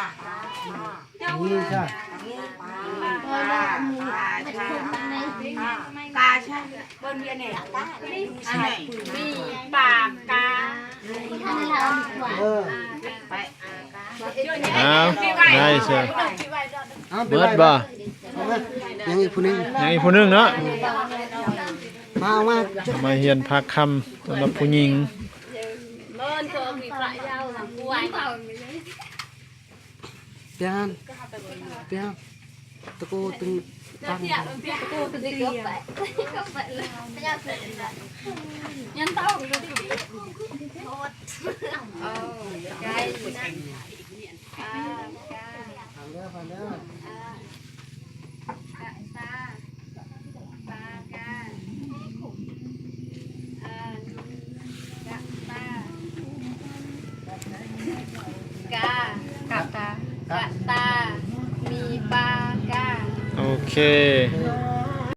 ນີ້ຈ້ະ ກາໃຊ່ ເບິ່ງຢູ່ນີ້ ມີປາກາ ເອີ ໄປ ອ້າວ ໄດ້ຊະ ເອົາ ເບິດບໍ່? ຍັງອີກຜູ້ໜຶ່ງ ຍັງອີກຜູ້ໜຶ່ງເນາະ ມາ ເອົາມາ ມາຮຽນພາກຄຳສຳລັບຜູ້ຍິງ. ປຽນ ປຽນ ຕະໂກຕຶງຕັງ ໄດ້ນະ ເອົາເດີ ເອົາເດີ ກະ ຕາ ປາກາ ອາ ກະ ຕາ ກາ ກະ ຕາ ກະ ຕາ ມີ ປາ ກາ. ໂອເຄ